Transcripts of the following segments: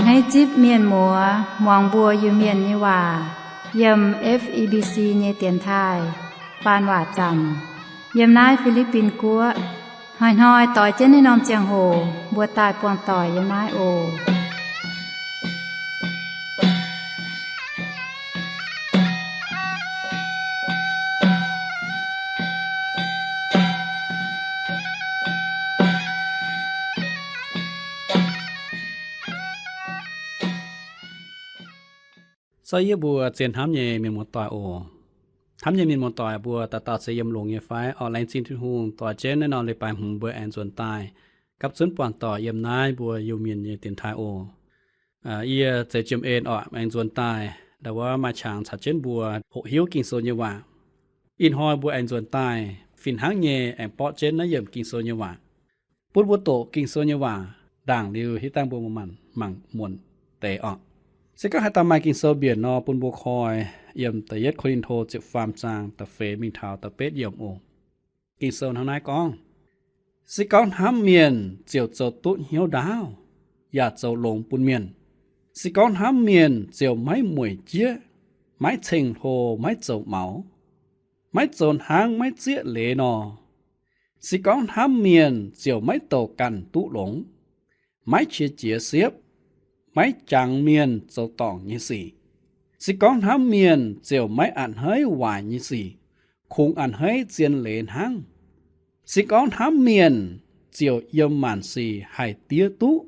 Hneiv zipv mienh muoz muangx mbuo Iu-Mienh nyei waac yiem F E B C nyei dienx taaih faan waac zaamc yiem naaiv Fi^li^bin Guoqv. Hnoi-hnoi doix jienv naaiv norm ziangh hoc mbuo daaih buangh doic yiem naaiv oc. Sorry yie mbuo zien hnamv nyei mienh muoz-doic oc. Hnamv nyei mienh muoz-doic mbuo dauh dauh se yiem longx nyei fai? Orqv, laengz zingh Tin-Hungh doix jienv naaiv norm leiz-baaix hmz mbuo aengx nzuonx daaih gapv zunv buangh doic yiem naaiv mbuo Iu-Mienh nyei dienx taaih oc. Yie Zeiz Jiem En orqv, aengx nzuonx daaih ndau wuov maaih qangx caux jienv mbuo hoqc hiuv Ging-Sou nyei waac. Ih hnoi mbuo aengx nzuonx daaih fih hnangv nyei aengx borqv jienv naaiv yiemc Ging-Sou nyei waac, bun mbuo doqc Ging-Sou nyei waac ndaangc liuz hitv dangh mbuo mangc, mangc muonc deix orqv. Se gorngv haaix dauh maaih Ging-Sou mbienc nor, bun mbuo koi yiem da'yietv Ko^lin^to ziepc faam zaang da'feix mingh taux da'betv yiemc oc. Ging-Sou hnangv naaiv gorngv, se gorngv hnamv mienh ziouc zoux duqv hnyouv ndaauv, yaac zoux longx bun mienh. Se gorngv hnamv mienh ziouc maiv mueic jieqv, maiv ceng-hlo, maiv zoux maux, maiv zoux hnangv maiv zieqv leiz nor. Se gorngv hnamv mienh ziouc maiv douc ganh duqv longx, maiv qiex jiez siepv, maiv jangx mienh zoux dorngc nyei sic. Se gorngv hnamv mienh ziouc maiv a'hneiv waaic nyei sic, kungx a'hneiv zien leiz hnangv. Se gorngv hnamv mienh ziouc yiem maanc sic haih diev duqv,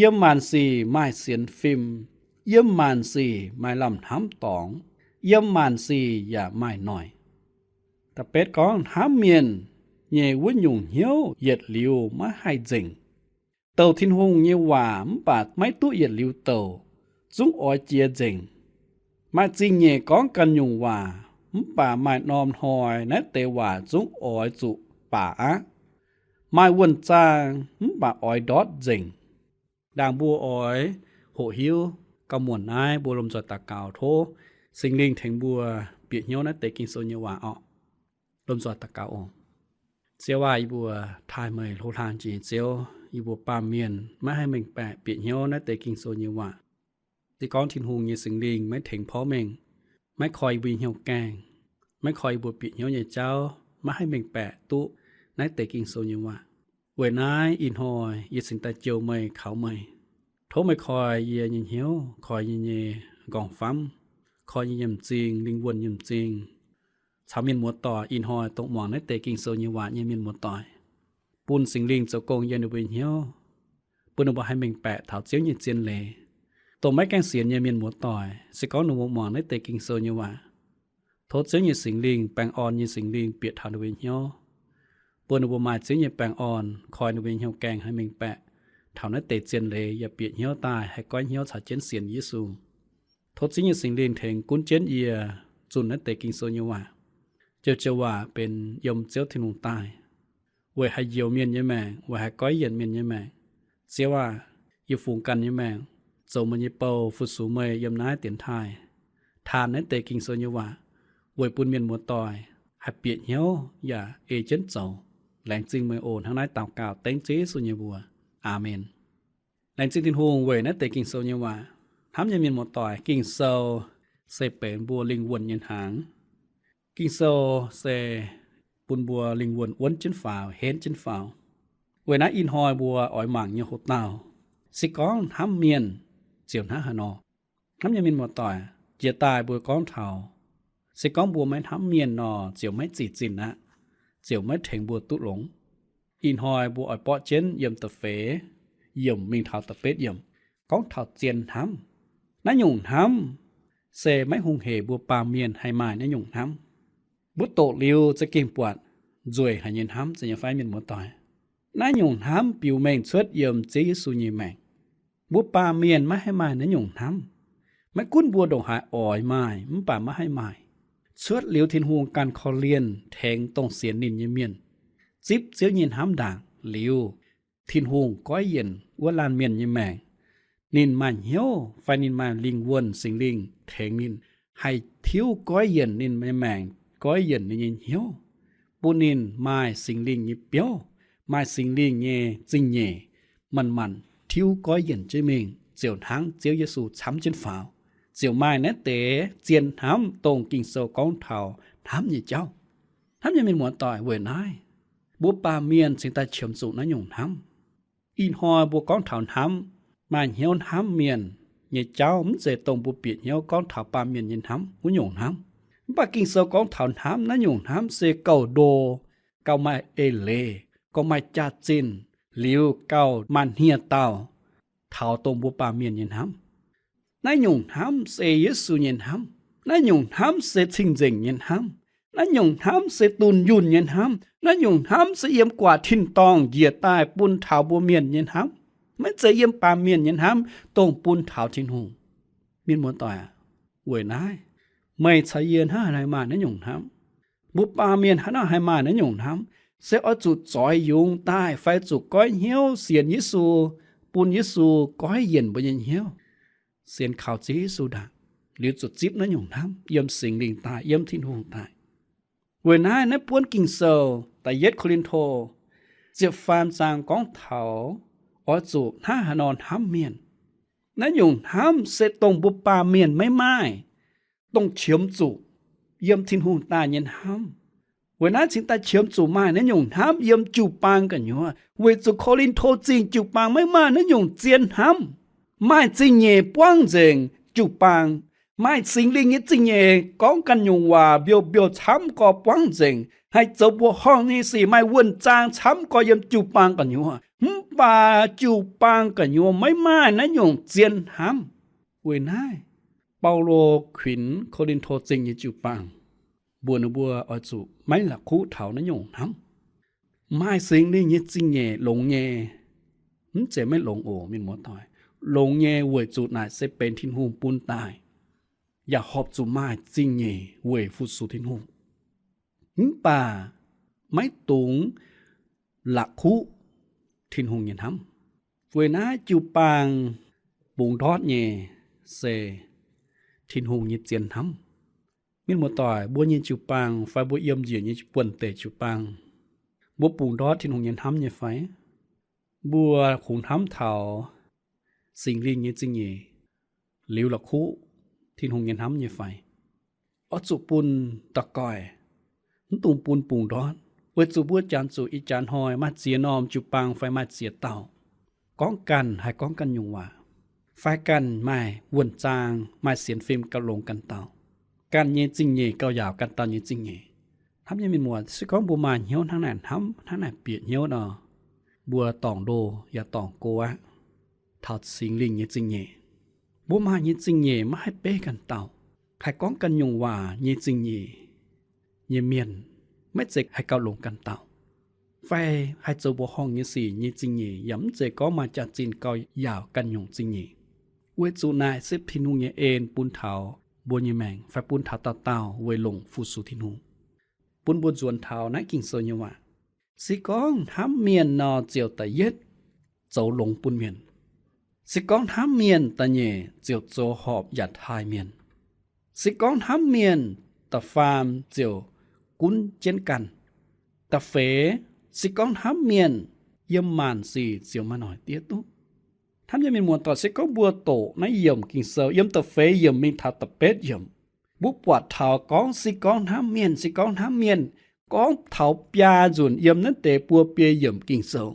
yiem maanc sic maaih sienx fim, yiem maanc sic maaih lamh hnamv dorngx, yiem maanc sic yaac maaih noic. Da'betv gorngv hnamv mienh nyei wuov nyungc hnyouv yietc liuz maiv haih nzengc. Douc Tin-Hungh nyei waac mv baac maiv duqv yietc liuz douc, zungv oix jiex nzengc. Maaih zingh nyeic gorngv ganh nyungc waac, mv baac maaih norm hnoi naaiv deix waac zungv oix zuqc baac aqv. Maaih wuonh zaang mv baac oix ndortv nzengc. Ndaangc mbuo oix hoqc hiuv gauh muonc naaiv, mbuo lomh nzoih daux gaux tov Singx Lingh tengx mbuo bieqc hnyouv naaiv deix Ging-Sou nyei waac orqc. Lomh nzoih daux gaux oc. Ziouv aac, yie mbuo taaih meih hlo hlang jiex nyei Ziouv. Yie mbuo baamh mienh maiv haih mengh baeqc bieqc hnyouv naaiv deix Ging-Sou nyei waac. Se gorngv Tin-Hungh nyei Singx Lingh maiv tengx porv mengh, maiv koi yie mbuo nyei hnyouv gaengh, maiv koi yie mbuo bieqc hnyouv nyei jauv, maiv haih mengh baeqc duqv naaiv deix Ging-Sou nyei waac. Weic naaiv ih hnoi yie cingx daaih jouh meih, kaux meih. Tov meih koi yie nyei hnyouv, koi yie nyei nqorngv-famv, koi yie nyei m'zing, lingh wuonh nyei m'zing, caux mienh muoz-doic ih hnoi dongh muangx naaiv deix Ging-Sou nyei waac nyei mienh muoz-doic, bun Singx Lingh zoux gong yiem ninh mbuo nyei hnyouv, bun ninh mbuo haih mengh baeqc taux Ziouv nyei zien leiz. Dongh maiv gaengh sienx nyei mienh muoz-doic, se gorngv ninh mbuo muangx naaiv deix Ging-Sou nyei waac, tov Ziouv nyei Singx Lingh, baengh orn nyei Singx Lingh bieqc taux ninh mbuo nyei hnyouv, bun ninh mbuo maaih Ziouv nyei baengh orn koi ninh mbuo nyei hnyouv gaengh haih mengh baeqc taux naaiv deix zien leiz yaac bieqc hnyouv daaih haih goiv hnyouv caux jienv sienx Yesu. Tov Ziouv nyei Singx Lingh tengx gunv jienv yie zunh naaiv deix Ging-Sou nyei waac, joux-joux waac benx yiem Ziouv Tin-Hungh daaih, weic haih njoux mienh nyei maengc, weic haih goiv yienc mienh nyei maengc. Ziouv aac, yie fungx ganh nyei maengc zoux meih nyei bou fu-sux meih yiem naaiv dienx taaih, taan naaiv deix Ging-Sou nyei waac, weic bun mienh muoz-doic haih bieqc hnyouv yaac ei jienv zoux. Laengz zingh meih oc. Hnangv naaiv daux gaux dengv Ziouv Yesu nyei mbuox. Aamen. Laengz zingh Tin-Hungh weic naaiv deix Ging-Sou nyei waac. Hnamv nyei mienh muoz-doic, Ging-Sou se benx mbuo lingh wuonh nyei hnaangx. Ging-Sou se bun mbuo lingh wuonh wuonv jienv faaux, henv jienv faaux. Weic naaiv ih hnoi mbuo oix mangc nyei hoc-dauh, se gorngv hnamv mienh ziouc hnangv haaix nor. Hnamv nyei mienh muoz-doic, jiex daaih mbuo gorngv taux, se gorngv mbuo maiv hnamv mienh nor, ziouc maiv zic zinh aqv, ziouc maiv tengx mbuo duqv longx. Ih hnoi mbuo oix borqv jienv yiem da'feix yiemc mingh taux da'betv yiemc, gorngv taux zien hnamv. Naaiv nyungc hnamv se maiv hungh heic mbuo baamh mienh haih maaih naaiv nyungc hnamv. Mbuo doqc liuz za'gengh buatc nzueic haic nyei hnamv, zeiz nyei fai, mienh muoz-doic? Naaiv nyungc hnamv biux mengh cuotv yiem Ziouv Yesu nyei maengc. Mbuo baamh mienh maiv haih maaih naaiv nyungc hnamv. Maiv gunv mbuo ndongc haaix oix maaih mv baac maiv haih maaih. Cuotv liuz Tin-Hungh ganh korv-lienh tengx dongh sienx ninh nyei mienh, zipv Ziouv nyei hnamv ndaangc liuz, Tin-Hungh goiv yienc wuov laanh mienh nyei maengc. Ninh maaih hnyouv fai ninh maaih lingh wuonh, Singx Lingh tengx ninh haih tiuv goiv yienc ninh nyei maengc, goiv yienc ninh nyei hnyouv, bun ninh maaih Singx Lingh nyei biauv, maaih Singx Lingh nyei zingh nyeic, manc-manc tiuv goiv yienc jienv mingh. ziouc hnangv Ziouv Yesu camv jienv faaux, ziouc maaih naaiv deix zien hnamv, dongh Ging-Sou gorngv taux hnamv nyei jauv. Hnamv nyei mienh muoz-doic, weic naaiv mbuo baamh mienh cingx daaih qiemx zuqc naaiv nyungc hnamv. Ih hnoi mbuo gorngv taux hnamv, maaih hnyouv hnamv mienh nyei jauv mv zeiz dongh mbuo bieqc hnyouv gorngv taux baamh mienh nyei hnamv wuov nyungc hnamv. Mv baac Ging-Sou gorngv taux hnamv, naaiv nyungc hnamv se gauh ndo, gauh maaih eix leiz, gauh maaih jaax-zinh, liuz gauh maaih hniev-daauh taux dongh mbuo baamh mienh nyei hnamv. Naaiv nyungc hnamv se Yesu nyei hnamv. Naaiv nyungc hnamv se cing-nzengc nyei hnamv. Naaiv nyungc hnamv se dunh yunh nyei hnamv. Naaiv nyungc hnamv se yiem guaax tin-dorngh njiec daaih bun taux mbuo mienh nyei hnamv, maiv zeiz yiem baamh mienh nyei hnamv dongh bun taux Tin-Hungh. Mienh muoz-doic aac, weic naaiv meih caux yie hnangv haaix nor maaih naaiv nyungc hnamv? Mbuo baamh mienh hnangv haaix nor haih maaih naaiv nyungc hnamv? Se oix zuqc zoix yungz daaih fai zuqc goiv hnyouv sienx Yesu, bun Yesu goiv yienc mbuo nyei hnyouv, sienx kaux Ziouv Yesu ndaangc, liuz zuqc zipv naaiv nyungc hnamv yiem Singx Lingh daaih, yiem Tin-Hungh daaih. Weic naaiv, naaiv buonv Ging-Sou da'yietv Ko^lin^to ziepc faam zaang gorngv taux oix zuqc hnangv haaix nor hnamv mienh. Naaiv nyungc hnamv se dongh mbuo baamh mienh maiv maaih, dongh qiemx zuqc yiem Tin-Hungh daaih nyei hnamv. Weic naaiv cingx daaih qiemx zuqc maaih naaiv nyungc hnamv yiem jiu-baang gu'nyuoz, weic zuqc Ko^lin^to Zingh jiu-baang maiv maaih naaiv nyungc zien hnamv. Maaih zingh nyeic buangv nzengc jiu-baang. Maaih Singx Lingh nyei zingh nyeic gorngv ganh nyungc waac mbiouh mbiouh camv gorx buangv nzengc. Haih zoux mbuoqc horngh nyei sic maaih wuonh zaang camv gorx yiem jiu-baang gu'nyuoz. Mv baac jiu-baang gu'nyuoz maiv maaih naaiv nyungc zien hnamv. Weic naaiv, Baulo kuinx Ko^lin^to Zingh nyei jiu-baang mbuox ninh mbuo oix zuqc maiv la'kuqv taux naaiv nyungc hnamv. Maaih Singx Lingh nyei zingh nyeic longx nyei, mv zeiz maiv longx oc, mienh muoz-doic. Longx nyei weic zuqc naaic se benx Tin-Hungh bun daaih, yaac horpc zuqc maaih zingh nyeic weic fu-sux Tin-Hungh. Mv baac maiv dungx la'kuqv Tin-Hungh nyei hnamv. Weic naaiv jiu-baang bungx ndortv nyei se Tin-Hungh nyei zien hnamv. Mienh muoz-doic, mbuo nyei jiu-baang fai mbuo yiem njiec nyei buonv-deic jiu-baang, mbuo bungx ndortv Tin-Hungh nyei hnamv nyei fai? Mbuo kungx hnamv taux Singx Lingh nyei zingh nyeic liuz la'kuqv Tin-Hungh nyei hnamv nyei fai? Oix zuqc bun daux goix, mv dungx bun bungx ndortv, weic zuqc mbuo janx zuqc ih jaax hnoi maaih ziex norm jiu-baang fai maaih ziex dauh, gorngv ganh haih gorngv ganh nyungc waac, fai ganh maaih wuonh zaang, maaih sienx fim gauh longx ganh dauh, ganh nyei zingh nyeic gauh yaauc ganh dauh nyei zingh nyeic. Hnamv nyei mienh muoz, se gorngv mbuo maaih hnyouv hnangv naaic hnamv, hnangv naaic bieqc hnyouv nor, mbuo dorngc ndo yaac dorngc go aqv. Taux Singx Lingh nyei zingh nyeic, mbuo maaih nyei zingh nyeic maiv haih beiv ganh dauh. Haih gorngv ganh nyungc waac nyei zingh nyeic nyei mienh maiv zeiz haih gauh longx ganh dauh, fai haih zoux mbuoqc horngh nyei sic nyei zingh nyeic yaac mv zeiz gorngv maaih jaax-zinh gauh yaauc ganh nyungc zingh nyeic. Weic zuqc naaic se Tin-Hungh nyei en bun taux mbuo nyei maengc fai bun taux dauh dauh weic longc fu-sux Tin-Hungh. Bun mbuo nzuonx taux naaiv Ging-Sou nyei waac. Se gorngv hnamv mienh nor, ziouc da'yietv zoux longx bun mienh. Se gorngv hnamv mienh, da'nyeic ziouc zoux horpc yaac taaih mienh. Se gorngv hnamv mienh, da'faam ziouc gunv jienv ganh. Da'feix, se gorngv hnamv mienh, yiem maanc sic ziouc maaih noic diev duqv. Hnamv nyei mienh muoz-doic, se gorngv mbuo doqc naaiv yiemc Ging-Sou yiem da'feix yiemc mingh taux da'betv yiemc, mbuo buatc taux gorngv se gorngv hnamv mienh, se gorngv hnamv mienh, gorngv taux biaa nzunc yiem naaiv deix buo biei yiemc Ging-Sou.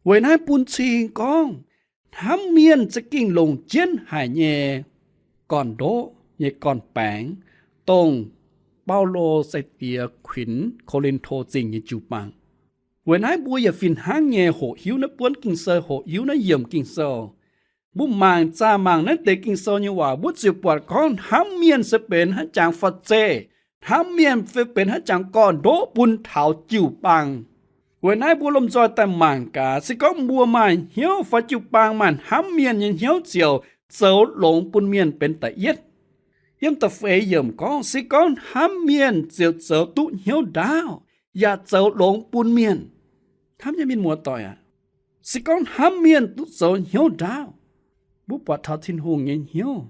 Weic naaiv bun cing gorngv hnamv mienh za'gengh longc jienv haic nyei gorn-ndoqv nyei gorn-baengx, dongh Baulo sai-diex kuinx Ko^lin^to Zingh nyei jiu-baang. Weic naaiv mbuo yaac fih hnangv nyei hoqc hiuv naaiv buonv Ging-Sou, hoqc hiuv naaiv yiemc Ging-Sou. Mbuo mangc zaah mangc naaiv deix Ging-Sou nyei waac, mbuo ziouc buatc gorngv hnamv mienh se benx hnangv jangx fa-zeih, hnamv mienh se benx hnangv jangx gorn-ndoqv bun taux jiu-baang. Weic naaiv mbuo lomh nzoih daaih mangc gaax, se gorngv mbuo maaih hnyouv fai jiu-baang maaih hnamv mienh nyei hnyouv ziouc zoux longx bun mienh benx da'yietv. Yiem da'feix yiemc gorngv, se gorngv hnamv mienh ziouc zoux duqv hnyouv ndaauv, yaac zoux longx bun mienh. Hnamv nyei mienh muoz-doic aac, se gorngv hnamv mienh duqv zoux hnyouv ndaauv, mbuo buatc taux Tin-Hungh nyei hnyouv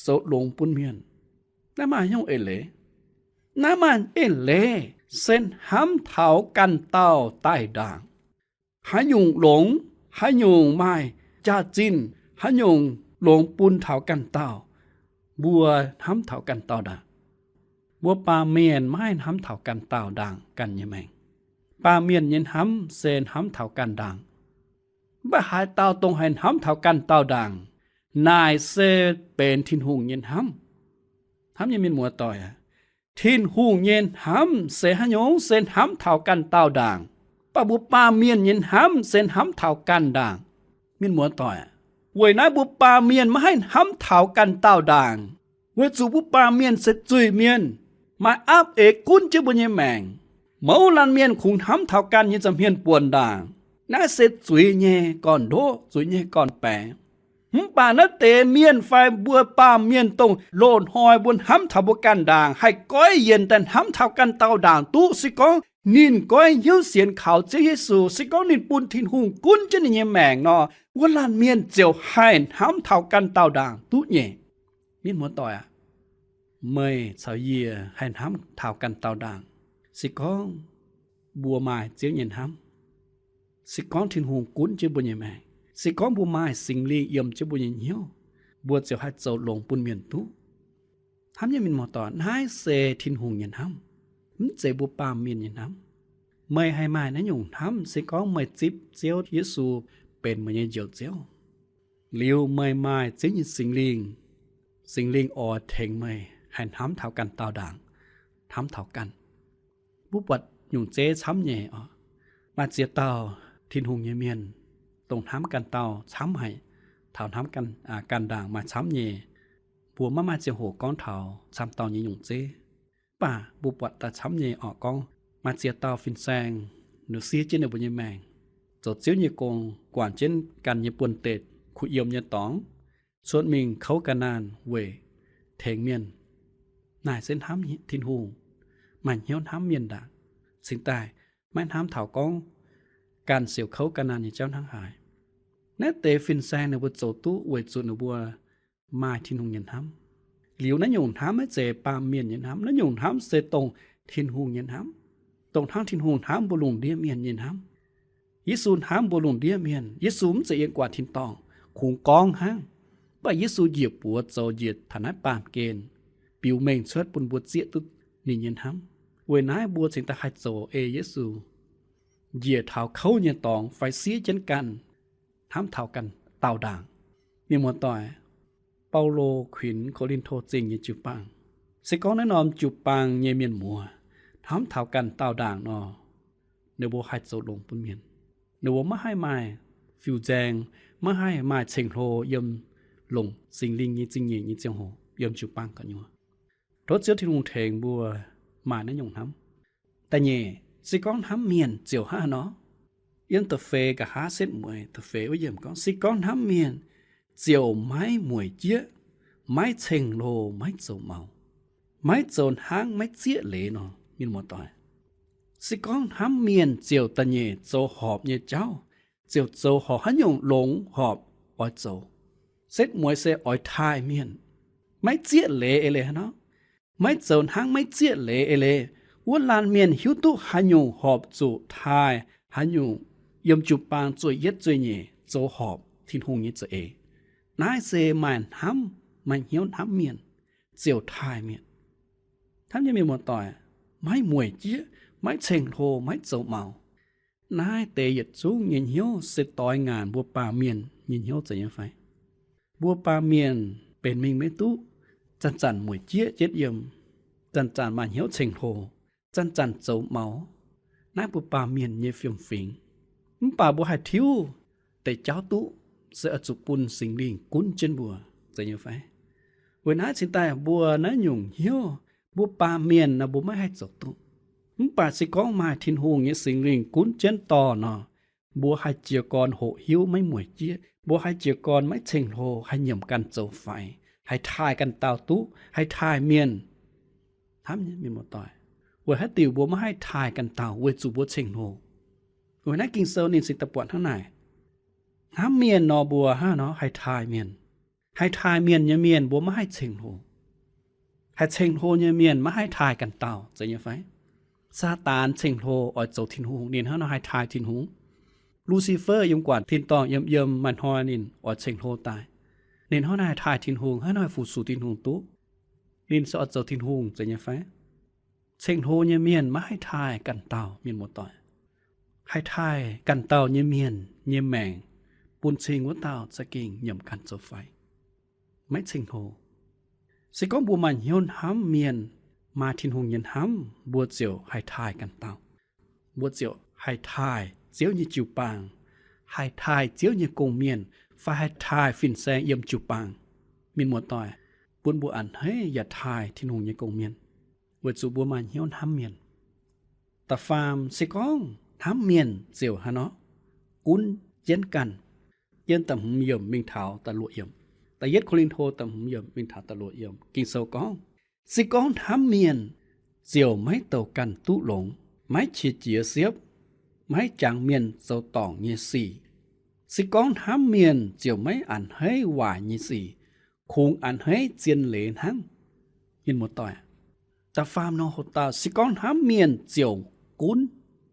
zoux longx bun mienh. Naaiv maaih hnyouv eix leiz. Naaiv maaih eix leiz se hnamv taux ganh dauh daaih ndaangc. Haaix nyungc longx, haaix nyungc maaih jaax-zinh, haaix nyungc longx bun taux ganh dauh. Mbuo hnamv taux ganh dauh ndaangc. Mbuo baamh mienh maiv haih hnamv taux ganh dauh ndaangc ganh nyei maengc. Baamh mienh nyei hnamv se hnamv taux ganh ndaangc. Mv baac haaix dauh dongh haih hnamv taux ganh dauh ndaangc, naaic se benx Tin-Hungh nyei hnamv. Hnamv nyei mienh muoz-doic aac, Tin-Hungh nyei hnamv se haaix nyungc? Se hnamv taux ganh dauh ndaangc. Mv baac mbuo baamh mienh nyei hnamv se hnamv taux ganh ndaangc. Mienh muoz-doic aac, weic naaiv mbuo baamh mienh maiv haih hnamv taux ganh dauh ndaangc, weic zuqc mbuo baamh mienh se zuiz-mienh, maaih aapv eix gunv jienv mbuo nyei maengc. Mouz laanh mienh kungx hnamv taux ganh nyei nza'hmien buonc ndaangc. Naaiv se zuiz nyei gorn-ndoqv, zuiz nyei gorn-baengx. Mv baac naaiv deix mienh fai mbuo baamh mienh dongh loz-hnoi mbuo hnamv taux mbuo ganh ndaangc, haih goiv yienc daaih hnamv taux ganh dauh ndaangc duqv, se gorngv ninh goiv hnyouv sienx kaux Ziouv Yesu, se gorngv ninh bun Tin-Hungh gunv jienv ninh nyei maengc nor, wuov laanh mienh ziouc haih hnamv taux ganh dauh ndaangc duqv nyei. Mienh muoz-doic aac, meih caux yie haih hnamv taux ganh dauh ndaangc, se gorngv mbuo maaih Ziouv nyei hnamv, se gorngv Tin-Hungh gunv jienv mbuo nyei maengc, se gorngv mbuo maaih Singx Lingh yiem jienv mbuo nyei hnyouv, mbuo ziouc haih zoux longx bun mienh duqv. Hnamv nyei mienh muoz-doic, naaiv se Tin-Hungh nyei hnamv, mv zeiz mbuo baamh mienh nyei hnamv. Meih haih maaih naaiv nyungc hnamv se gorngv meih zipv Ziouv Yesu benx meih nyei Njoux Ziouv. Liuz meih maaih Ziouv nyei Singx Lingh, Singx Lingh oix tengx meih haih hnamv taux ganh dauh ndaangc, hnamv taux ganh. Mbuo buatc nyungc zeiv camv nyei oc. Maaih ziex dauh Tin-Hungh nyei mienh, dongh hnamv ganh dauh camv haic, taux hnamv ganh, aa, ganh ndaangc maaih camv nyei. Mbuo maiv maaih ziangh hoc gorngv taux camv dauh nyei nyungc zeiv. Mv baac mbuo buatc daaih camv nyei oc, gorngv maaih ziex dauh fin-saeng, ninh siev jienv ninh mbuo nyei maengc, zoux Ziouv nyei gong, guangc jienv ganh nyei buonv-deic, kuh yiem nyei dorngx, cuotv mingh kouv ga'naanh weic tengx mienh. Naaic se hnamv Tin-Hungh, maaih hnyouv hnamv mienh ndaangc, cingx daaih maiv hnamv taux gorngv ganh siouc kouv ga'naanh nyei jauv hnangv haaix. Naaiv deix fin-saeng ninh mbuo zoux duqv weic zuqc ninh mbuo maaih Tin-Hungh nyei hnamv. Liuz naaiv nyungc hnamv maiv zeiz baamh mienh nyei hnamv. Naaiv nyungc hnamv se dongh Tin-Hungh nyei hnamv, dongh hnangv Tin-Hungh hnamv mbuo lungh ndiev mienh nyei hnamv. Yesu hnamv mbuo lungh ndiev mienh. Yesu mv zeiz yiem guaax tin-dorngh, kungx gorngv hnangv. Mv baac Yesu njiec buoz zoux njiec taux naaiv baamh gen, biux mengh cuotv bun mbuo zieqv duqv ninh nyei hnamv. Weic naaiv mbuo cingx daaih haih zoux ei Yesu, njiec taux kouv nyei dorngx fai siev jienv ganh, hnamv taux ganh dauh ndaangc. Mienh muoz-doic, Baulo kuinx Ko^lin^to Zingh nyei jiu-baang, se gorngv naaiv norm jiu-baang nyei mienh muoz hnamv taux ganh dauh ndaangc nor, ninh mbuo haih zoux longx bun mienh. Ninh mbuo maiv haih maaih fiuv-nzaeng, maiv haih maaih ceng-hlo yiem longc Singx Lingh nyei zingh nyeic nyei ziangh hoc yiem jiu-baang gu'nyuoz. Tov Ziouv Tin-Hungh tengx mbuo maaih naaiv nyungc hnamv. Da'nyeic, se gorngv hnamv mienh ziouc hnangv haaix nor, yiem da'feix nqa'haav setv mueiz da'feix wuov yiemc gorngv, se gorngv hnamv mienh ziouc maiv mueic jieqv, maiv ceng-hlo, maiv zoux maux, maiv zoux hnangv, maiv zieqv leiz nor, mienh muoz-doic, se gorngv hnamv mienh ziouc da'nyeic zoux horpc nyei jauv, ziouc zoux horpc haaix nyungc longx horpc oix zoux. Setv mueiz se oix taaih mienh, maiv zieqv leiz eix leiz hnangv nor, maiv zoux hnangv, maiv zieqv leiz eix leiz. Wuov laanh mienh hiuv duqv haaix nyungc horpc zuqc taaih, haaix nyungc yiem jiu-baang zueih yietv zueih nyeic zoux horpc Tin-Hungh nyei za'eix. Naaiv se maaih hnamv, maaih hnyouv hnamv mienh, ziouc taaih mienh. Hnamv nyei mienh muoz-doic, maiv mueic jieqv, maiv ceng-hlo, maiv zoux maux. Naaiv deix yietc zungv nyei hnyouv se doix ngaanc mbuo baamh mienh nyei hnyouv zeiz nyei fai? Mbuo baamh mienh benx mingh maiv duqv, zanc-zanc mueic jieqv jienv yiem, zanc-zanc maaih hnyouv ceng-hlo, zanc-zanc zoux maux. Naaiv mbuo baamh mienh nyei fiem-fingx. Mv baac mbuo haih tiuv deix jauv duqv se oix zuqc bun Singx Lingh gunv jienv mbuo, zeiz nyei fai? Weic naaiv cingx daaih mbuo naaiv nyungc hnyouv, mbuo baamh mienh nor mbuo maiv haih zoux duqv. Mv baac se gorngv maaih Tin-Hungh nyei Singx Lingh gunv jienv dorh nor, mbuo haih jiez gorn hoqc hiuv maiv mueic jieqv, mbuo haih jiez gorn maiv ceng-hlo, haih nyiemc ganh zoux faix, haih taaih ganh dauh duqv, haih taaih mienh. Hnamv nyei mienh muoz-doic, weic haaix diuc mbuo maiv haih taaih ganh dauh? Weic zuqc mbuo ceng-hlo. Weic naaiv Ging-Sou ninh cingx daaih buatc hnangv naaic, hnamv mienh nor mbuo hnangv nor haih taaih mienh. Haih taaih mienh nyei mienh mbuo maiv haih ceng-hlo. Haih ceng-hlo nyei mienh maiv haih taaih ganh dauh, zeiz nyei fai? Saadaan ceng-hlo oix zoux Tin-Hungh, ninh hnangv nor haih taaih Tin-Hungh. Lucifer yiem guangc tin-dorngh yiem yiem, maaih hnoi ninh oix ceng-hlo daaih. Ninh hnangv naaiv haih taaih Tin-Hungh, hnangv naaiv haih fu-sux Tin-Hungh duqv, ninh se oix zoux Tin-Hungh zeiz nyei fai? Ceng-hlo nyei mienh maiv haih taaih ganh dauh, mienh muoz-doic. Haih taaih ganh dauh nyei mienh nyei maengc bun cing wuov dauh za'gengh nyiemc ganh zoux faix, maiv ceng-hlo. Se gorngv mbuo maaih hnyouv hnamv mienh, maaih Tin-Hungh nyei hnamv, mbuo ziouc haih taaih ganh dauh. Mbuo ziouc haih taaih Ziouv nyei jiu-baang, haih taaih Ziouv nyei gong-mienh, fai haih taaih fin-saeng yiem jiu-baang. Mienh muoz-doic, bun mbuo a'hneiv yaac taaih Tin-Hungh nyei gong-mienh, weic zuqc mbuo maaih hnyouv hnamv mienh. Da'faam, se gorngv hnamv mienh ziouc haaix nor? Gunv jienv ganh. Yiem da'hmz yiemc mingh taux da'luoqc yiemc. Da'yietv Ko^lin^to da'hmz yiemc mingh taux da'luoqc yiemc, Ging-Sou gorngv, se gorngv hnamv mienh ziouc maiv douc ganh duqv longx, maiv qiex jiez siepv, maiv jangx mienh zoux dorngc nyei sic. Se gorngv hnamv mienh ziouc maiv a'hneiv waaic nyei sic, kungx a'hneiv zien leiz hnangv. Mienh muoz-doic, da'faam nor hoc dauh, se gorngv hnamv mienh ziouc gunv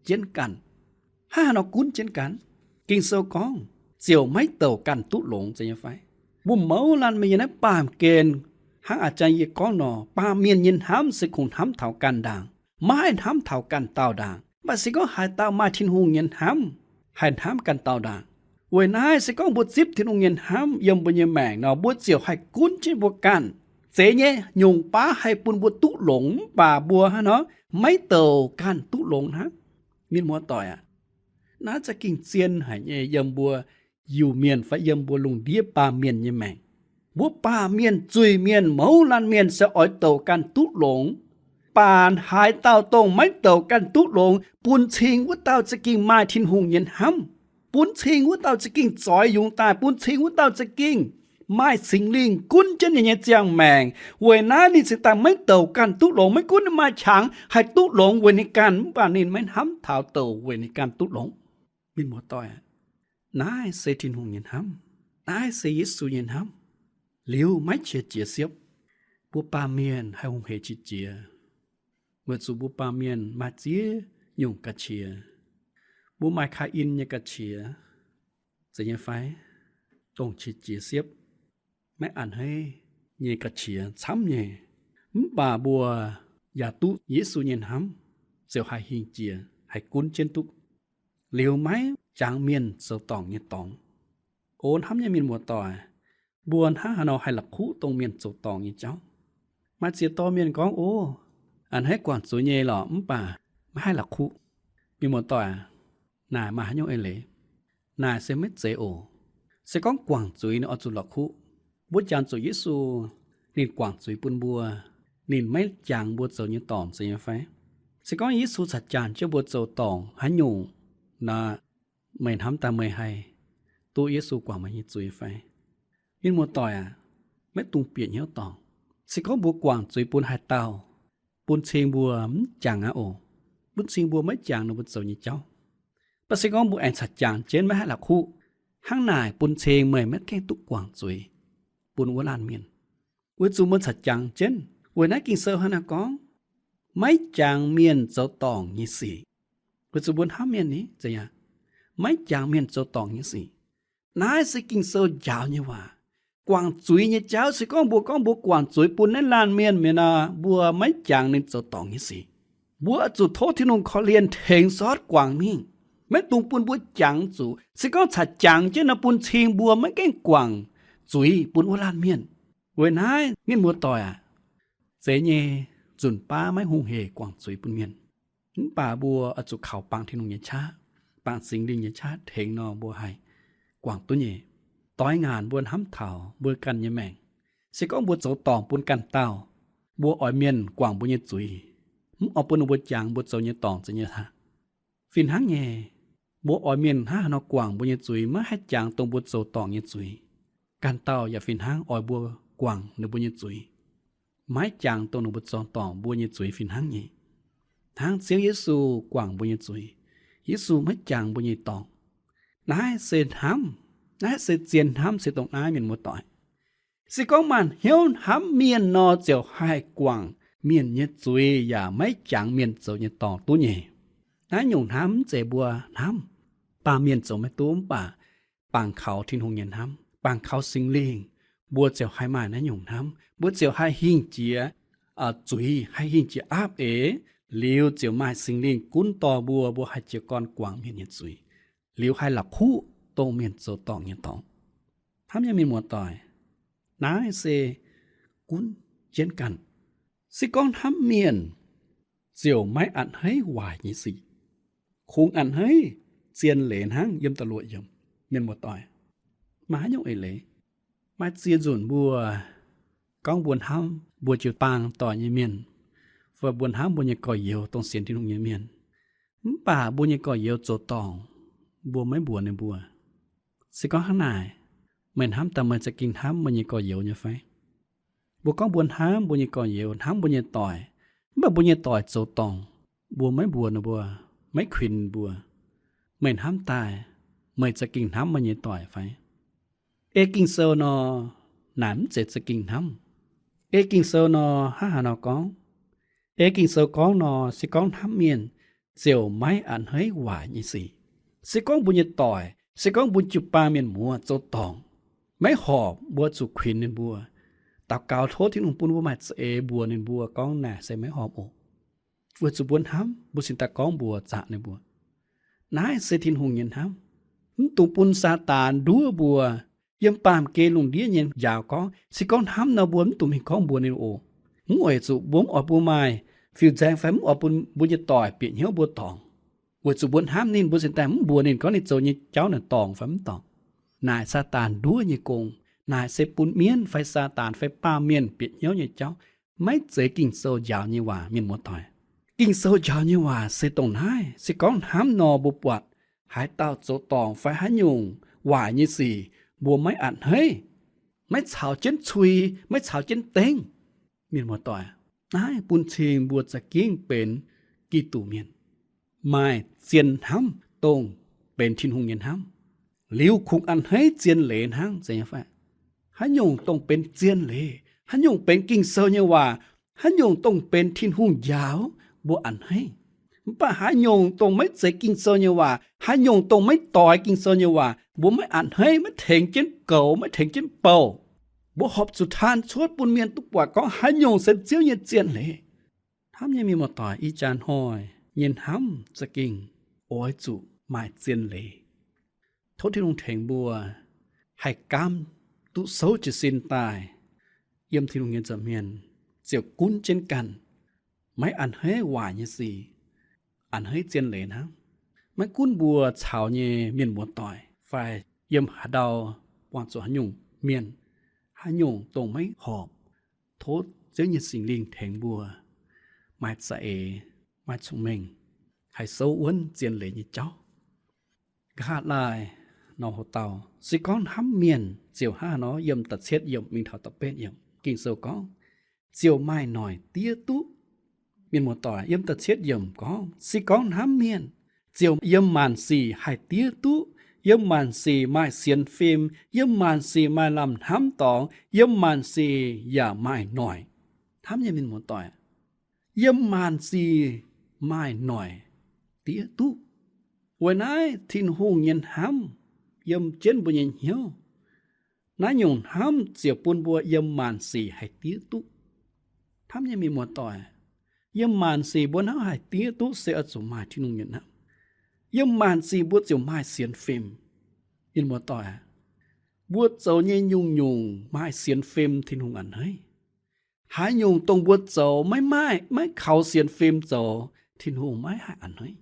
jienv ganh. Hnangv haaix nor gunv jienv ganh? Ging-Sou gorngv, ziouc maiv douc ganh duqv longx zeiz nyei fai? Mbuo mouz laanh mienh nyei naaiv baamh gen, hnangv a'jang yie gorngv nor, baamh mienh nyei hnamv se kungx hnamv taux ganh ndaangc, maiv haih hnamv taux ganh dauh ndaangc. Mv baac se gorngv haaix dauh maaih Tin-Hungh nyei hnamv, haih hnamv ganh dauh ndaangc. Weic naaiv se gorngv mbuo zipv Tin-Hungh nyei hnamv yiem mbuo nyei maengc nor, mbuo ziouc haih gunv jienv mbuo ganh. Zeiz nyei, nyungc baav haih bun mbuo duqv longx, mv baac mbuo hnangv nor maiv douc ganh duqv longx hnangv. Mienh muoz-doic aac, naaiv za'gengh zien haic nyei yiem mbuo Iu-Mienh fai yiem mbuo lungh ndiev baamh mienh nyei maengc. Mbuo baamh mienh, zuiz-mienh, mouz laanh mienh se oix douc ganh duqv longx. Mv baac haaix dauh dongh maiv douc ganh duqv longx, bun cing wuov dauh za'gengh maaih Tin-Hungh nyei hnamv. Bun cing wuov dauh za'gengh zoix yungz daaih, bun cing wuov dauh za'gengh maaih Singx Lingh gunv jienv ninh nyei ziangh maengc. Weic naaiv ninh cingx daaih maiv douc ganh duqv longx. Maiv gunv ninh maaih qangx haih duqv longx weic ninh ganh, mv baac ninh maiv hnamv taux douc weic ninh ganh duqv longx. Mienh muoz-doic, naaiv se Tin-Hungh nyei hnamv. Naaiv se Yesu nyei hnamv. Liuz maiv qiex jiez siepv. Mbuo baamh mienh haih hungh heic qiex jiez, weic zuqc mbuo baamh mienh maaih ziex nyungc ga'qiex. Mbuo maaih Kaa^in nyei ga'qiex, zeiz nyei fai? Dongh qiex jiez siepv, maiv a'hneiv nyei ga'qiex camv nyei. Mv baac mbuo yaac duqv Yesu nyei hnamv, ziouc haih hingh jiex, haih gunv jienv duqv. Liuz maiv jangx mienh zoux dorngc nyei dorngx. O hnamv nyei mienh muoz-doic, mbuo hnangv haaix nor haih la'kuqv dongh mienh zoux dorngc nyei jauv? Maaih ziex dauh mienh gorngv, o, a'hneiv guangc zuiz nyei lorqc, mv baac maiv haih la'kuqv. Mienh muoz-doic aac, naaic maaih haaix nyungc eix leiz? Naaic se maiv zeiz oc. Se gorngv guangc zuiz ninh oix zuqc la'kuqv. Mbuo jangx zuqc Yesu, ninh guangc zuiz bun mbuo, ninh maiv jangx mbuo zoux nyei dorngc, zeiz nyei fai? Se gorngv Yesu caux jangx jienv mbuo zoux dorngc haaix nyungc nor, meih hnamv daaih meih haih duqv Yesu guangc meih nyei zuiz fai? Mienh muoz-doic aac, maiv dungx bieqc hnyouv dorngc. Se gorngv mbuo guangc zuiz bun haaix dauh, bun cing mbuo mv jangx aqv oc. Bun cing mbuo maiv jangx ninh mbuo zoux nyei jauv. Mv baac se gorngv mbuo aengx caux jangx jienv maiv haih la'kuqv, hnangv naaic bun cing meih maiv gaengh duqv guangc zuiz bun wuov laanh mienh. Weic zuqc mbuo caux jangx jienv, weic naaiv Ging-Sou hnangv naaiv gorngv, maiv jangx mienh zoux dorngc nyei sic. Weic zuqc mbuo hnamv mienh ni, zeiz aqv, maiv jangx mienh zoux dorngc nyei sic. Naaiv se Ging-Sou njaaux nyei waac. Guangc zuiz nyei jauv, se gorngv mbuo gorngv mbuo guangc zuiz bun naaiv laanh mienh mi'aqv nor, mbuo maiv jangx ninh zoux dorngc nyei sic. Mbuo oix zuqc tov Tin-Hungh korv-lienh tengx sortv guangc mingh. Maiv dungx bun mbuo jangx zuqc. Se gorngv caux jangx jienv nor, bun cing mbuo maiv gaengh guangc zuiz bun wuov laanh mienh. Weic naaiv mienh muoz-doic aac, zeiz nyei, nzunc baav maiv hungh heic guangc zuiz bun mienh. Mv baac mbuo oix zuqc kaux bangc Tin-Hungh nyei qaqv, bangc Singx Lingh nyei qaqv tengx nor mbuo haih guangc duqv nyei. Doix ngaanc mbuo hnamv taux mbuo ganh nyei maengc. Se gorngv mbuo zoux dorngc bun ganh dauh, mbuo oix mienh guangc mbuo nyei zuiz, mv oix bun ninh mbuo jangx mbuo zoux nyei dorngc, zeiz nyei aqv. Fih hnangv nyei, mbuo oix mienh hnangv haaix nor guangc mbuo nyei zuiz, maiv haih jangx dongh mbuo zoux dorngc nyei zuiz, ganh dauh yaac fih hnangv oix mbuo guangc ninh mbuo nyei zuiz, maiv jangx dongh ninh mbuo zoux dorngc mbuo nyei zuiz fih hnangv nyei. Hnangv Ziouv Yesu guangc mbuo nyei zuiz, Yesu maiv jangx mbuo nyei dorngc. Naaiv se hnamv, naaiv se zien hnamv se dongh naaiv, mienh muoz-doic. Se gorngv maaih hnyouv hnamv mienh nor, ziouc haih guangc mienh nyei zuiz yaac maiv jangx mienh zoux nyei dorngc duqv nyei. Naaiv nyungc hnamv mv zeiz mbuo hnamv, baamh mienh zoux maiv duqv, mv baac bangc kaux Tin-Hungh nyei hnamv, bangc kaux Singx Lingh, mbuo ziouc haih maaih naaiv nyungc hnamv. Mbuo ziouc haih hingh jiex zuiz, haih hingh jiex aapv eix, liuz ziouc maaih Singx Lingh gunv dorh mbuo, mbuo haih jiez gorn guangc mienh nyei zuiz, liuz haih la'kuqv dongh mienh zoux dorngc nyei dorngx. Hnamv nyei mienh muoz-doic, naaiv se gunv jienv ganh. Se gorngv hnamv mienh, ziouc maiv a'hneiv waaic nyei sic, kungx a'hneiv zien leiz hnangv. Yiem da'luoqc yiemc, mienh muoz-doic, maaih haaix nyungc eix leiz? Maaih ziex nzunc mbuo gorngv mbuo hnamv mbuo jiu-baang doic nyei mienh, fai mbuo hnamv mbuo nyei gorx-youz dongh sienx Tin-Hungh nyei mienh, mv baac mbuo nyei gorx-youz zoux dorngc, mbuo maiv mbuox ninh mbuo. Se gorngv hnangv naaic, meih hnamv daaih meih za'gengh hnamv meih nyei gorx-youz nyei fai? Mbuo gorngv mbuo hnamv mbuo nyei gorx-youz, hnamv mbuo nyei doic, mv baac mbuo nyei doic zoux dorngc, mbuo maiv mbuox ninh mbuo, maiv kuinx ninh mbuo. Meih hnamv daaih, meih za'gengh hnamv meih nyei doic fai? Ei Ging-Sou nor, naaic mv zeiz za'gengh hnamv. Ei Ging-Sou nor, hnangv haaix nor gorngv? Ei Ging-Sou gorngv nor, se gorngv hnamv mienh, ziouc maiv a'hneiv waaic nyei sic. Se gorngv mbuo nyei doic, se gorngv mbuo jiu-baang mienh muoz zoux dorngc, maiv horpc, mbuo zuqc kuinx ninh mbuo, daux gaux tov Tin-Hungh bun mbuo maaih za'eix mbuox ninh mbuo gorngv naaic se maiv horpc oc, weic zuqc mbuo hnamv, mbuo cingx daaih gorngv mbuox zaqc ninh mbuo. Naaiv se Tin-Hungh nyei hnamv. Mv dungx bun Saadaan nduov mbuo. Yiem baamh gen lungh ndiev nyei njaaux gorngv, se gorngv hnamv nor, mbuo mv dungx mingh gorngv mbuox ninh oc. Mv weic zuqc mbuo mv oix bun maaih fiuv-nzaeng fai mv oix bun mbuo nyei doic bieqc hnyouv mbuo dorngc. Weic zuqc mbuo hnamv ninh, mbuo cingx daaih mv mbuox ninh gorngv ninh zoux nyei jauv naaic dorngc fai mv dorngc. Naaic Saadaan nduov nyei gong. Naaic se bun mienv fai Saadaan fai baamh mienh bieqc hnyouv nyei jauv, maiv zeiz Ging-Sou njaaux nyei waac, mienh muoz-doic. Ging-Sou njaaux nyei waac se dongh naaiv. Se gorngv hnamv nor, mbuo buatc haaix dauh zoux dorngc fai haaix nyungc waaic nyei sic, mbuo maiv a'hneiv, maiv caux jienv cui, maiv caux jienv dengv. Mienh muoz-doic, naaiv bun cing mbuo za'gengh benx Giduc Mienh, maaih zien hnamv, dongh benx Tin-Hungh nyei hnamv, liuz kungx a'hneiv zien leiz hnangv, zeiz nyei fai? Haaix nyungc dongh benx zien leiz, haaix nyungc benx Ging-Sou nyei waac, haaix nyungc dongh benx Tin-Hungh njaaux, mbuo a'hneiv. Mv baac haaix nyungc dongh maiv zeiz Ging-Sou nyei waac, haaix nyungc dongh maiv doix Ging-Sou nyei waac, mbuo maiv a'hneiv, maiv tengx jienv goux, maiv tengx jienv bouh. Mbuo horpc zuqc taan cuotv bun mienh duqv buatc gorngv haaix nyungc se Ziouv nyei zien leiz. Hnamv nyei mienh muoz-doic, ih jaax hnoi nyei hnamv za'gengh oix zuqc maaih zien leiz. Tov Tin-Hungh tengx mbuo haih gaamv duqv souv jiez sin daaih yiem Tin-Hungh nyei nza'hmien, ziouc gunv jienv ganh, maiv a'hneiv waaic nyei sic, a'hneiv zien leiz hnangv. Maiv gunv mbuo caux nyei mienh muoz-doic fai yiem haaix ndau buangh zuqc haaix nyungc mienh, haaix nyungc dongh maiv horpc, tov Ziouv nyei Singx Lingh tengx mbuo maaih za'eix, maaih cong-mengh, haih souv wuonv zien leiz nyei jauv. Nqa'haav laai nor, hoc dauh, se gorngv hnamv mienh ziouc hnangv haaix nor, yiem da'cietv yiemc mingh taux da'betv yiemc, Ging-Sou gorngv, ziouc maaih noic diev duqv. Mienh muoz-doic, yiem da'cietv yiemc gorngv, se gorngv hnamv mienh, ziouc yiem maanc sic haih diev duqv, yiem maanc sic maaih sienx fim, yiem maanc sic maaih lamh hnamv dorngx, yiem maanc sic yaac maaih noic. Hnamv nyei mienh muoz-doic, yiem maanc sic maaih noic diev duqv. Weic naaiv Tin-Hungh nyei hnamv yiem jienv mbuo nyei hnyouv. Naaiv nyungc hnamv ziouc bun mbuo yiem maanc sic haih diev duqv. Hnamv nyei mienh muoz-doic, yiem maanc sic mbuo hnamv haih diev duqv se oix zuqc maaih Tin-Hungh nyei hnamv. Yiem maanc sic mbuo ziouc maaih sienx fim. Mienh muoz-doic, mbuo zoux nyei nyungc-nyungc maaih sienx fim, Tin-Hungh a'hneiv. Haaix nyungc dongh mbuo zoux maiv maaih, maiv kaux sienx fim zoux, Tin-Hungh maiv haih a'hneiv.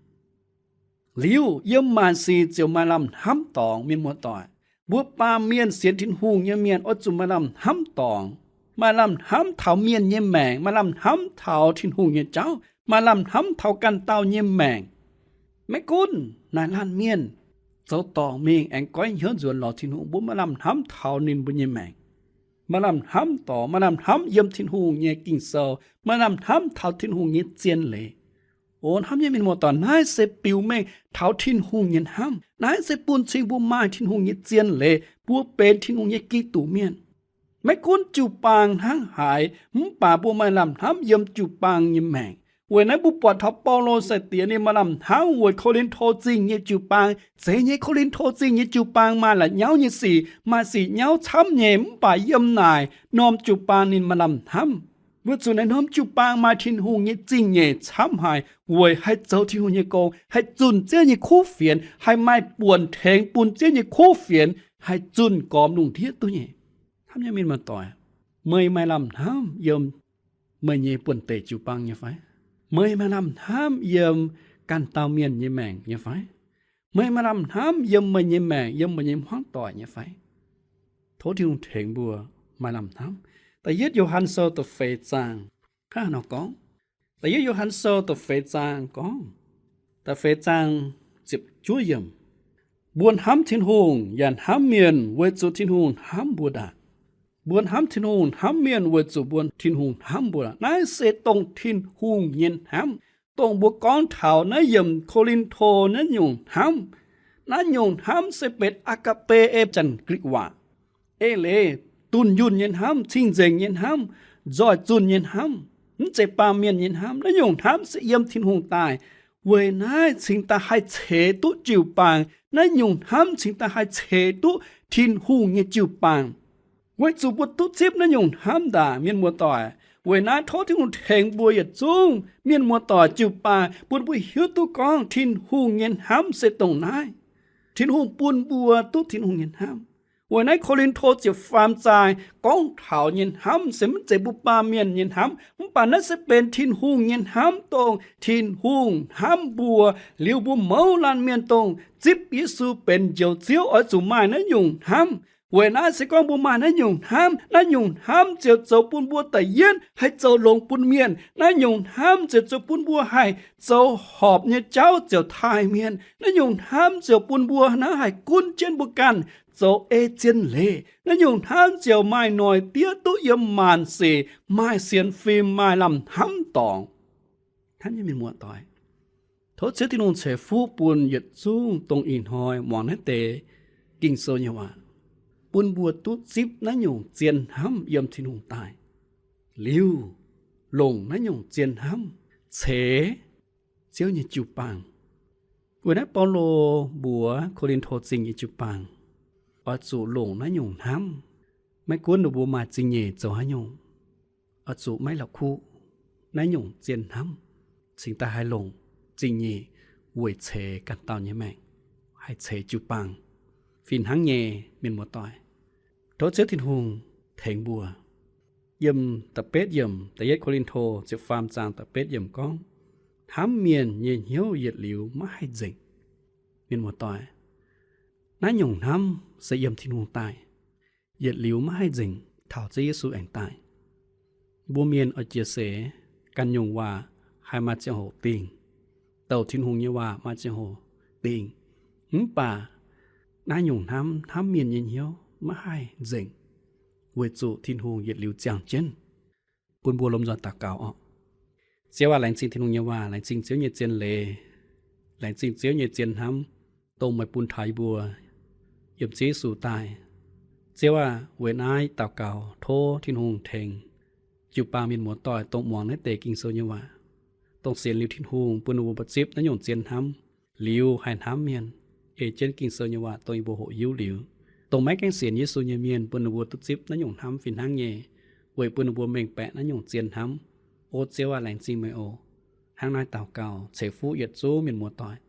Liuz yiem maanc sic ziouc maaih lamh hnamv dorngx. Mienh muoz-doic, mbuo baamh mienh sienx Tin-Hungh nyei mienh oix zuqc maaih lamh hnamv dorngx, maaih lamh hnamv taux mienh nyei maengc, maaih lamh hnamv taux Tin-Hungh nyei jauv, maaih lamh hnamv taux ganh dauh nyei maengc. Maiv gunv naaic laanh mienh zoux dorngc mingh aengx goiv hnyouv nzuonx lorz Tin-Hungh, mbuo maaih lamh hnamv taux ninh mbuo nyei maengc, maaih lamh hnamv dorngx, maaih lamh hnamv yiem Tin-Hungh nyei Ging-Sou, maaih lamh hnamv taux Tin-Hungh nyei zien leiz. O hnamv nyei mienh muoz-doic, naaiv se biux mengh taux Tin-Hungh nyei hnamv. Naaiv se bun cing mbuo maaih Tin-Hungh nyei zien leiz, mbuo benx Tin-Hungh nyei Giduc Mienh. Maiv gunv jiu-baang hnangv haaix, mv baac mbuo maaih lamh hnamv yiem jiu-baang nyei maengc. Weic naaiv mbuo buatc taux Baulo sai-diex ninh maaih lamh hnamv weic Ko^lin^to Zingh nyei jiu-baang. Zeiz nyei, Ko^lin^to Zingh nyei jiu-baang maaih la'nyauv nyei sic, maaih sic nyauv camv nyei, mv baac yiem naaic norm jiu-baang ninh maaih lamh hnamv weic zuqc naaiv norm jiu-baang maaih Tin-Hungh nyei zingh nyeic camv haic, weic haih zoux Tin-Hungh nyei gong, haih zunh Ziouv nyei kuv fienx, haih maaih buonc tengx bun Ziouv nyei kuv fienx, haih zunh gormx lungh ndiev duqv nyei. Hnamv nyei mienh muoz-doic, meih maaih lamh hnamv yiem meih nyei buonv-deic jiu-baang nyei fai? Meih maaih lamh hnamv yiem ganh dauh mienh nyei maengc nyei fai? Meih maaih lamh hnamv yiem meih nyei maengc, yiem meih nyei hmuangv doic nyei fai? Tov Tin-Hungh tengx mbuo maaih lamh hnamv. Da'yietv Yo^han Sou da'feix zaang hnangv haaix nor gorngv? Da'yietv Yo^han Sou da'feix zaang gorngv, da'feix zaang ziepc juov yiemc, mbuo hnamv Tin-Hungh yaac hnamv mienh weic zuqc Tin-Hungh hnamv mbuo ndaangc. Mbuo hnamv Tin-Hungh, hnamv mienh weic zuqc mbuo, Tin-Hungh hnamv mbuo. Naaiv se dongh Tin-Hungh nyei hnamv, dongh mbuo gorngv taux naaiv yiemc Ko^lin^to naaiv nyungc hnamv. Naaiv nyungc hnamv se benx agape ei Janx-Grik waac. Eix leiz dunh yunh nyei hnamv, cing-nzengc nyei hnamv, nzoih zunh nyei hnamv, mv zeiz baamh mienh nyei hnamv. Naaiv nyungc hnamv se yiem Tin-Hungh daaih. Weic naaiv cingx daaih haih ceix duqv jiu-baang. Naaiv nyungc hnamv cingx daaih haih ceix duqv Tin-Hungh nyei jiu-baang. Weic zuqc mbuo duqv zipv naaiv nyungc hnamv ndaangc, mienh muoz-doic. Weic naaiv tov Tin-Hungh tengx mbuo yietc zungv mienh muoz-doic jiu-baang bun mbuo hiuv duqv gorngv Tin-Hungh nyei hnamv se dongh naaiv. Tin-Hungh bun mbuo duqv Tin-Hungh nyei hnamv. Weic naaiv Ko^lin^to ziepc faam zaang gorngv taux nyei hnamv se mv zeiz mbuo baamh mienh nyei hnamv, mv baac naaiv se benx Tin-Hungh nyei hnamv, dongh Tin-Hungh hnamv mbuo liuz mbuo mouz laanh mienh dongh zipv Yesu benx Njoux Ziouv oix zuqc maaih naaiv nyungc hnamv. Weic naaiv se gorngv mbuo maaih naaiv nyungc hnamv, naaiv nyungc hnamv ziouc zoux bun mbuo da'yietv haih zoux longx bun mienh. Naaiv nyungc hnamv ziouc zoux bun mbuo haih zoux horpc nyei jauv ziouc taaih mienh. Naaiv nyungc hnamv ziouc bun mbuo naaiv haih gunv jienv mbuo ganh zoux ei zien leiz. Naaiv nyungc hnamv ziouc maaih noic diev duqv yiem maanc sic, maaih sienx fim, maaih lamh hnamv dorngc. Hnamv nyei mienh muoz-doic, tov Ziouv Tin-Hungh ceix fuqv bun yietc zungv dongh ih hnoi muangx naaiv deix Ging-Sou nyei waac, bun mbuo duqv zipv naaiv nyungc zien hnamv yiem Tin-Hungh daaih, liuz longc naaiv nyungc zien hnamv ceix Ziouv nyei jiu-baang. Weic naaiv Baulo mbuox Ko^lin^to Zingh nyei jiu-baang oix zuqc longc naaiv nyungc hnamv. Maiv gunv ninh mbuo maaih zingh nyeic zoux haaix nyungc, oix zuqc maiv la'kuqv naaiv nyungc zien hnamv, cingx daaih haih longc zingh nyeic weic ceix ganh dauh nyei maengc, haih ceix jiu-baang. Fih hnangv nyei, mienh muoz-doic, tov Ziouv Tin-Hungh tengx mbuo. Yiem da'betv yiemc, da'yietv Ko^lin^to ziepc faam zaang da'betv yiemc gorngv, hnamv mienh nyei hnyouv yietc liuz maiv haih nzengc. Mienh muoz-doic, naaiv nyungc hnamv se yiem Tin-Hungh daaih, yietc liuz maiv haih nzengc taux Ziouv Yesu aengx daaih. Mbuo mienh oix jiex seix, ganh nyungc waac haih maaih ziangh hoc dingh, douc Tin-Hungh nyei waac maaih ziangh hoc dingh. Mv baac naaiv nyungc hnamv, hnamv mienh nyei hnyouv maiv haih nzengc, weic zuqc Tin-Hungh yietc liuz ziangh jienv. Bun mbuo lomh nzoih daux gaux orqc. Ziouv aac, laengz zingh Tin-Hungh nyei waac, laengz zingh Ziouv nyei zien leiz, laengz zingh Ziouv nyei zien hnamv, dongh meih bun taux yie mbuo yiem Ziouv Yesu daaih. Ziouv aac, weic naaiv daux gaux tov Tin-Hungh tengx jiu-baang mienh muoz-doic dongh muangx naaiv deix Ging-Sou nyei waac, dongh sienx liuz Tin-Hungh bun ninh mbuo mbuo zipv naaiv nyungc zien hnamv, liuz haih hnamv mienh, ei jienv Ging-Sou nyei waac dongh yie mbuo hoqc hiuv liuz. Dongh maiv gaengh sienx Yesu nyei mienh bun ninh mbuo duqv zipv naaiv nyungc hnamv fih hnangv nyei, weic bun ninh mbuo mengh baeqc naaiv nyungc zien hnamv. O Ziouv aac, laengz zingh meih oc. Hnangv naaiv daux gaux ceix fuqv yietc zungv mienh muoz-doic.